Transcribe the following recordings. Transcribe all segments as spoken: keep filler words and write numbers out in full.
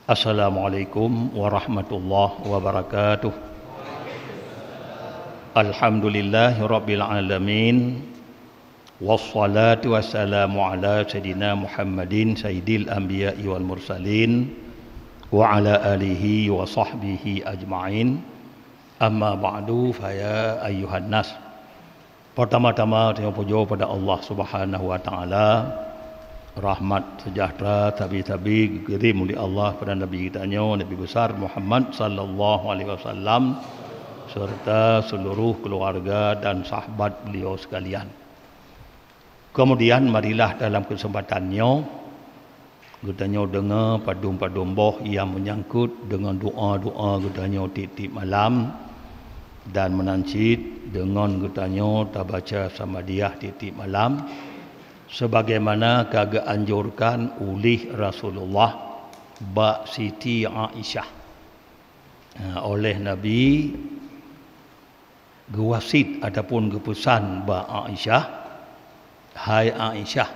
Assalamualaikum warahmatullahi wabarakatuh. Alhamdulillahirabbil alamin. Wassalatu wassalamu ala sayyidina Muhammadin sayyidil anbiya'i wal mursalin wa ala alihi wa sahbihi ajma'in. Amma ba'du, fa ya ayyuhan nas. Pertama-tama tanyoe pujoe pada Allah Subhanahu wa Taala. Rahmat sejahtera sabe-sabe geukirém lé Allah pada Nabi geutanyoe, Nabi besar Muhammad sallallahu alaihi wasallam, serta seluruh keluarga dan sahabat beliau sekalian. Kemudian, marilah dalam kesempatan nyoe geutanyoe deungoe padum-padum boh nyang meunyangkot deungon doa-doa geutanyoe tiep-tiep malam, dan meunan cit deungon geutanyoe tabaca Samadiyah tiep-tiep malam, sebagaimana ka geuanjurkan ulih Rasulullah bak Siti Aisyah. Ha, oleh Nabi geuwasiet ataupun geupeusan bak Aisyah, "Hai Aisyah,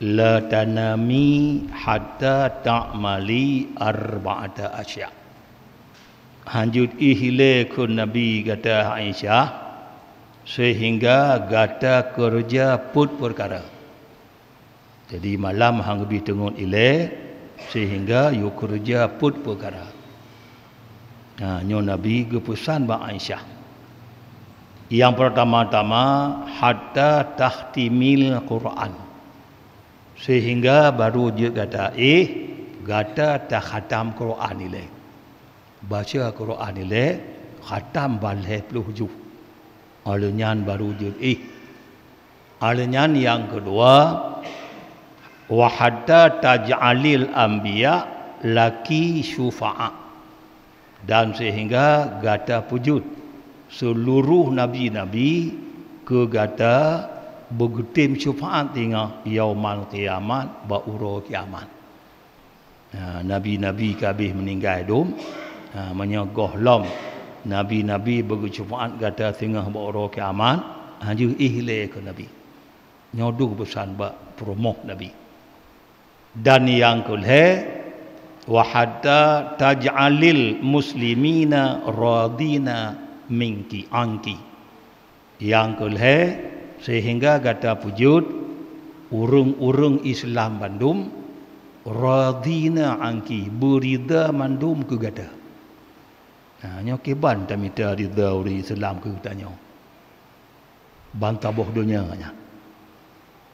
la tanami hatta ta'mali arba'ata asya." Hanjeuet éh ilée kheun Nabi gata Aisyah, seuhingga gata keureuja peuet peukara. Jadi, malam han geubri teungeut ilée, seuhingga yue keureuja peuet peukara. Nah, nyoe Nabi geupeusan bak Aisyah. Nyang peurtama-tama, hatta takhtimil Qur'an. Seuhingga barô jeuet gata éh, gata takhatam Qur'an ilée. Baca Qur'an ilée, khatam ban lhée ploh juh. Óh lheueh nyan barô jeuet éh. Óh lheueh nyan nyang keudua, "Wa hatta taj'alil anbiya laki syufa'a." Dan seuhingga gata peujeuet seuluruh nabi-nabi keu gata beugeutem syufaat singoh yaumal qiyamat, bak uroe kiamat. Ha, nabi-nabi ka habéh meuninggai dum. Ha, meunyoe gohlom nabi-nabi beugeusyufaat gata singoh bak uroe kiamat, hanjeuet éh ilée keu Nabi. Nyoe dum peusan bak peurumoh Nabi. Dan nyang keu lhée, "Wa hatta taj'alil muslimina radina minki, anki." Nyang keu lhée, seuhingga gata peujeuet ureuëng-ureuëng Islam bandum radina anki, beurida mandum keu gata. Nah, nyoe kiban tamita rida ureuëng Islam keu geutanyoe. Ban saboh donya nyan.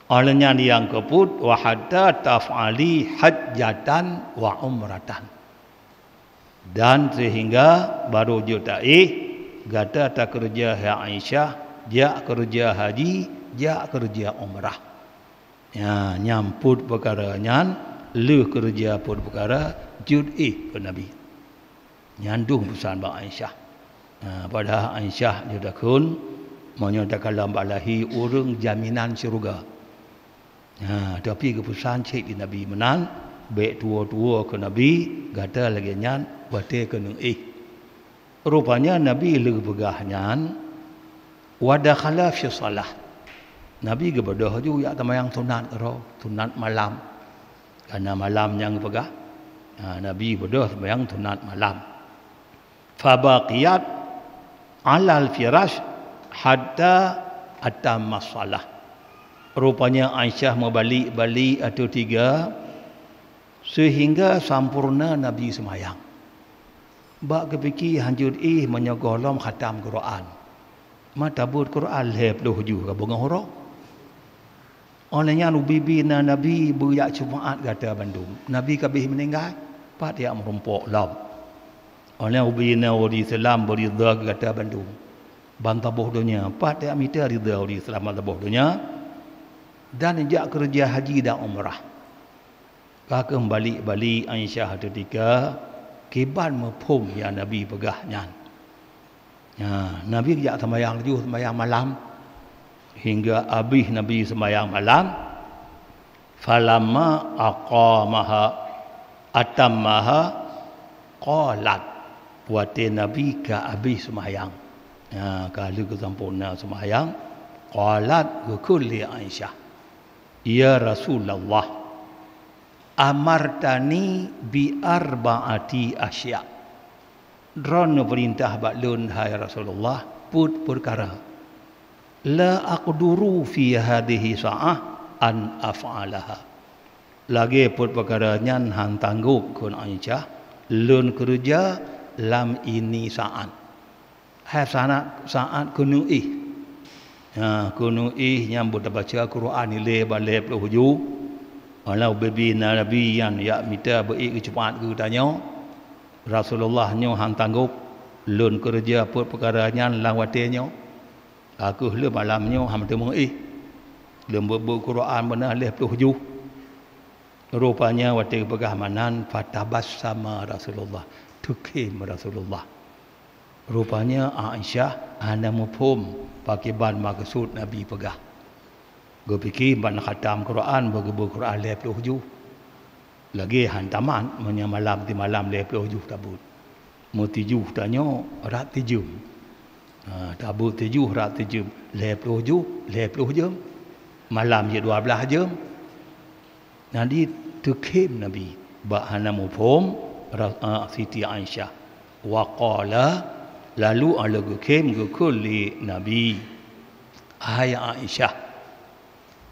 Óh lheueh nyan nyang keupeuet, "Wa hatta taf'ali hajjatan wa umratan." Dan seuhingga barô jeuet taéh, gata takeureuja hai Aisyah, jak keureuja haji, jak keureuja umrah. Nya, nyang peuet peukara nyan, lheueh keureuja peuet peukara, jeuet éh keu Nabi. Nyan dum peusan bak Aisyah. Ha, padahai Aisyah nyoe takheun, meunyoe takalon bak lahé ureuëng jaminan syeuruga. Ha, tapi geupeusan cit lé Nabi meunan, bék tuwoe-tuwoe keu Nabi, gata lagée nyan watée keuneuk éh. Rupanya Nabi lheueh peugah nyan, wa dakhala fi shalah. Nabi geubeudôh ju jak teumayang sunat keudroe, sunat malam. Karena malam nyang geupeugah, ha, Nabi beudôh teumayang sunat malam. Fabaqiyat alal firash hatta atamma shalah. Rupanya Aisyah meubalik-balik ateueh tiga, seuhingga sampoereuna Nabi seumayang. Bak geupike hanjeuet éh meunyoe gohlom khatam Quran. Ma tabeuet Quran lhée ploh juh ka beungoh uroe. Óh lheueh nyan ubé-bé na Nabi beujak syufaat gata bandum. Nabi ka habéh meuninggai, pat jak meurumpok lom. Óh lheueh nyan ubé na ureuëng Islam beurida gata bandum. Ban saboh donya, pat jak mita rida ureuëng Islam ban saboh donya, dan jak keureuja haji dan umrah. Ka keuh balik-balik Aisyah teutika kiban muphom nyang Nabi peugah nyan. Nya, Nabi geujak seumayang laju, seumayang malam, hingga abéh Nabi seumayang malam. Falamma aqamaha, atammaha, qalat. Watée Nabi ka abéh seumayang, nya, ka lheueh geusampoereuna seumayang, Qalat, geukheun lé Aisyah, "Ya Rasulullah, amartani bi arba'ati asya'." Droeneuh neupeurintah bak lôn, hai Rasulullah, peuet peukara. La aqduru fi hadhihi sa'ah an af'alaha. Lagée peuet peukara nyan han tanggôp kheun Aisyah, lôn keureuja lam ini saat. Hai saat, saat keuneuk éh. Ha, keuneuk éh nyan beutabaca Quran ilée bak lhée ploh ju. Walau bibi Nabi nyan yak mita beu ék keu cepat geutanyoe. Rasulullah nyoe han tanggôp, lôn keureuja peuet peukara nyan lam watée nyoe. Ka kheueh lé malam nyoe han teumeuéh. Lôn beuet-beuet Quran beuna lhée ploh ju. Rupanya watée geupeugah meunan, fatabassama Rasulullah, teukhém Rasulullah. Rupanya Aisyah hana muphom pakriban maksud Nabi peugah. Geupike ban khatam Quran, beugeubu Quran lhée ploh ju. Lagée han tamat, meunyoe malam timalam lhée ploh ju tabeuet. Meutujoh tanyoe rab tijeuem. Ha, tabeuet tujoh rab tijeuem, lhée ploh ju, lhée ploh jeuem. Malam jeuet dua blaih jeuem. Jadi teukhém Nabi bak hana muphom ra-, a, Siti Aisyah. Wa qala, lalu lheueh geukhém geukheun lé Nabi, "Hai Aisyah,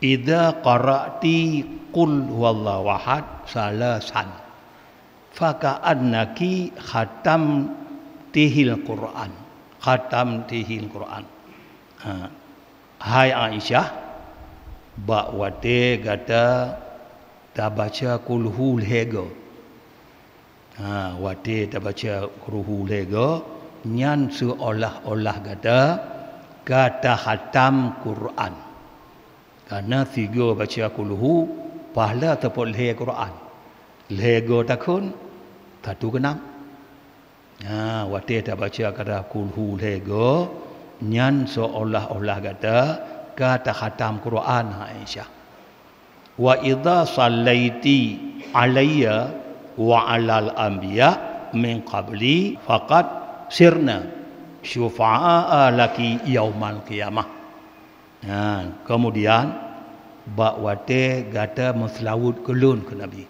idza qara'ti qul huwallahu ahad salasan, faka'annaki khatamtihil Qur'an, khatamtihil Qur'an." Ha. Hai Aisyah, bak watée gata tabaca kulhu lhée goe. Ha, watée tabaca kulhu lhée goe, nyan seuolah-olah gata ka takhatam Quran. Kareuna sigoe baca kulhu, pahala teupôt lhée Quran. Lhée goe takheun, satu keunan. Ha, watée tabaca kata kulhu lhée goe, nyan seuolah-olah gata ka takhatam Quran, hai Aisyah. Wa idza shallaiti alayya wa alal anbiya min qabli faqad sirna syufa'a laki yaumal qiyamah. Ha, keumudian bak watée gata meuseulaweuet keu lôn, kheun Nabi.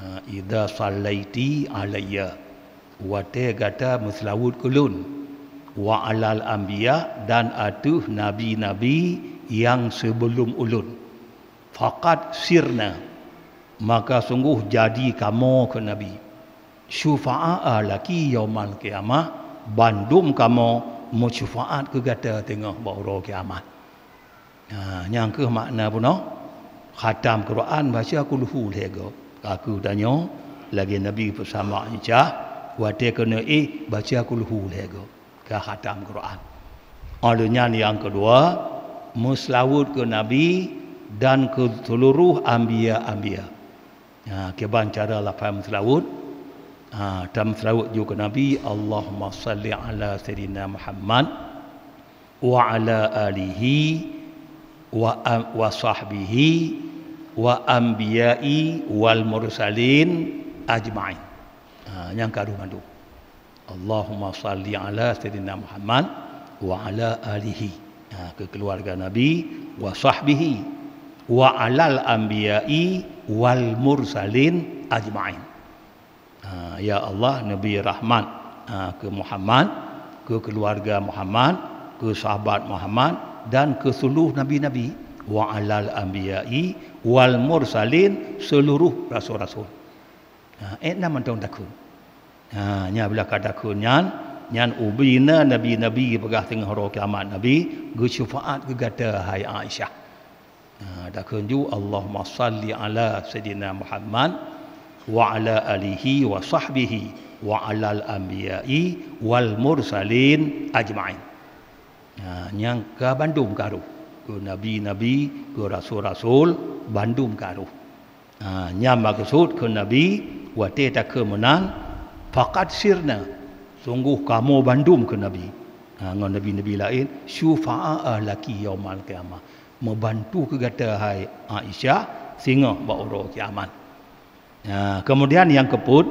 Ha, idza shallaiti alayya, watée gata meuseulaweuet keu lôn, wa alal anbiya, dan ateueh nabi-nabi nyang sibeulom ulôn. Faqad sirna, maka sunggoh jadi kamoe, kheun Nabi, syufa'a laki yaumal qiyamah, bandum kamoe meusyufaat keu gata teungoh bak uroe kiamat. Ha, nyang kheueh makna bunoe, khatam Quran baca kulhu lhée goe. Ka kheueh tanyoe, lagée Nabi peusamah Aisyah, watée keuneuk éh baca kulhu lhée goe. Ka khatam Quran. Óh lheueh nyan nyang keudua, meuseulaweuet keu Nabi dan keu seuluroh anbiya-anbiya. Ha, kiban cara lafai meuseulaweuet. Ha, tameuseulaweuet ju keu Nabi, Allahumma shalli ala Sayyidina Muhammad wa ala alihi wa am-, wa sahbihi wa anbiya'i wal mursalin ajma'in. Ha, nyang ka dua mandum. Allahumma shalli ala Sayyidina Muhammad wa ala alihi. Ha, keu keuluwarga Nabi, wa sahbihi, wa alal anbiya'i wal mursalin ajma'in. Ha, ya Allah, neubri rahmat, ha, keu Muhammad, keu keuluwarga Muhammad, keu sahabat Muhammad, dan keu seuluroh nabi-nabi, wa alal anbiya'i wal mursalin, seuluroh rasul-rasul. Ha, ék na mantong takheun. Ha, nyan bila ka takheun nyan, nyan ubri na nabi-nabi peugah teungoh uroe kiamat Nabi geusyufaat keu gata, hai Aisyah. Ha, takheun ju, Allahumma shalli ala Sayyidina Muhammad wa ala alihi wa sahbihi wa alal anbiya'i wal mursalin ajma'in. Ha, nyang ka bandum ka rhoh, keu nabi-nabi, keu rasul-rasul, bandum ka rhoh. Ha, nyan maksud kheun Nabi, watée takheun meunan, faqad sirna, sunggoh kamoe bandum, kheun Nabi, ha, ngon nabi-nabi laén, syufa'a laki yaumal qiyamah, meubantu keu gata, hai Aisyah, singoh bak uroe kiamat. Ha, keumudian nyang keupeuet,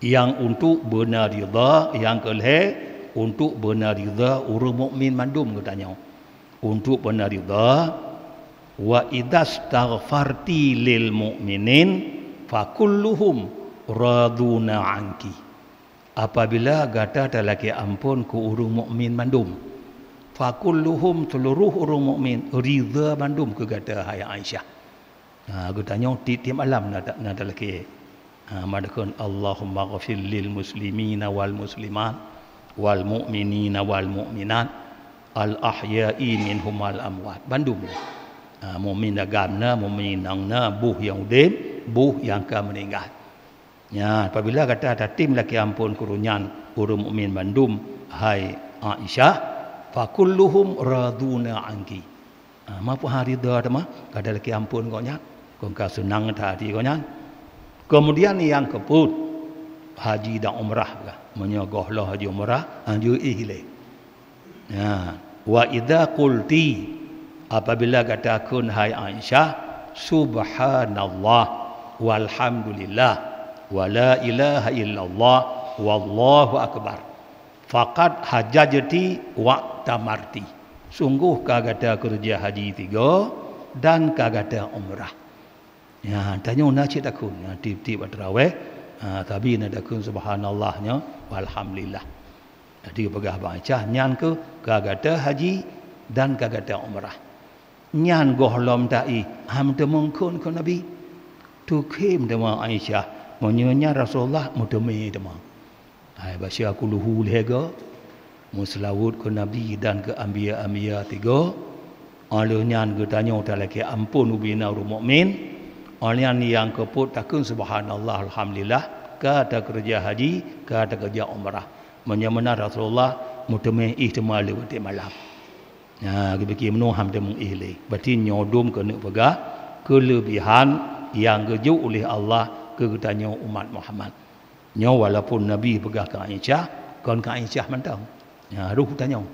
nyang untuk beuna ridha, nyang keulhée, untuk beuna ridha ureuëng mukmin mandum geutanyoe. untuk beuna ridha, "Wa idzastaghfarti lil mu'minin fakulluhum raduna anki." Apabila gata talakée amphon keu ureuëng mukmin mandum, fakulluhum, seuluruh ureuëng mukmin ridha mandum keu gata, hai Aisyah. Nah, geutanyoe tiep-tiep malam na, na talakée. Ha, madakon, "Allahumma ghafir lil muslimina wal muslimat, wal mu'minina wal mu'minat, al ahya'i minhum wal amwat." Bandum. Ha, mukmin agam na, mukmin inong na, boh nyang udeb, boh nyang ka meuninggai. Nya, apabila gata tatem lakée amphon keu ureuëng nyan, ureuëng mukmin mandum, hai Aisyah, fakulluhum raduna anki. Ha, ma peue han ridha teuma, gata lakée amphon gobnyan, kon ka seunang that até gobnyan. Keumudian nyang keupeuet, haji dan umrah gah. Meunyoe gohlom haji umrah, han jeuet éh lé. Ha, "Wa idza qulti," apabila gata kheun, hai Aisyah, "Subhanallah, walhamdulillah, wa la ilaha illallah, wallahu akbar, faqad hajajti wa'tamarti." Sunggoh ka gata keureuja haji tiga dan ka gata umrah. Ya, tanyoe na cit takheun, ya, tiep-tiep bak taraweh, ha, tabi na takheun subhanallah nyoe, walhamdulillah. Jadi peugah bak Aisyah, nyan keuh ka gata haji dan ka gata umrah. Nyan gohlom taéh, han meuteumé kheun keu Nabi. Tukhem teuma Aisyah, meunyoe nyan Rasulullah meuteumé teuma. Hai baca kulhu lhée go, meuseulaweuet keu Nabi dan keu anbiya-anbiya tiga, óh lheueh nyan geutanyoe talakée amphon ubena ureuëng mukmin, óh lheueh nyan nyang keupeuet takheun subhanallah, alhamdulillah, ka takeureuja haji, ka takeureuja umrah. Meunyoe meunan Rasulullah meuteumé éh teuma lé watée malam. Nah, geupike meunoe han meuteumé éh lé. Berarti nyoe dum keuneuk peugah keuleubihan nyang geujok uleh Allah keu geutanyoe umat Muhammad. Nyoe walaupun Nabi peugah keu Aisyah, kon keu Aisyah mantong. Ha, roh tanyoe.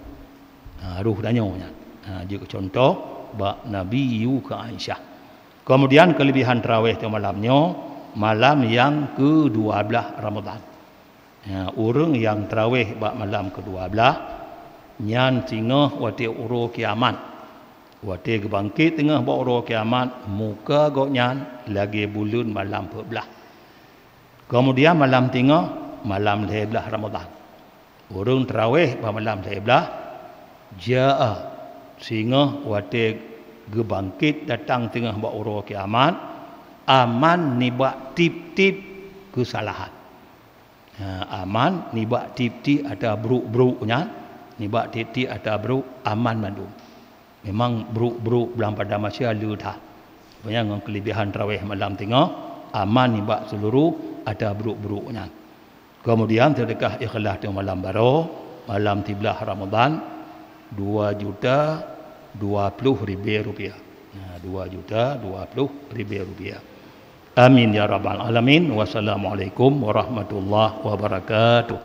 Ha, roh tanyoe nyan. Ha, jeuet keu cuntoh bak Nabi yue keu Aisyah. Keumudian keuleubihan taraweh teuh malam nyoe, malam nyang keudua blaih Ramadhan. Ha, ureuëng nyang taraweh bak malam keudua blaih, nyan singoh watée uroe kiamat. Watée geubangket teungoh bak uroe kiamat, muka gobnyan lagée buleuen malam peuet blaih. Keumudian malam singoh, malam lhée blaih Ramadhan. Ureuëng taraweh bak malam lhée blaih, jaa, singoh watée geubangket datang teungoh bak uroe kiamat, aman nibak tiep-tiep keusalahan. Ha, aman nibak tiep-tiep atra brok-brok nyan, nibak tiep-tiep atra brok aman mandum. Memang brok-brok blang padam masyé le that. Pokoknya ngon keuleubihan taraweh malam singoh, aman nibak seuluruh atra brok-brok nyan. Keumudian seudeukah ikhlaih teuh malam baroe, malam siblaih Ramadhan, dua juta dua ploh ribée rupiah. Nah, dua juta dua ploh ribée rupiah. Amin ya rabbal alamin. Wassalamualaikum warahmatullahi wabarakatuh.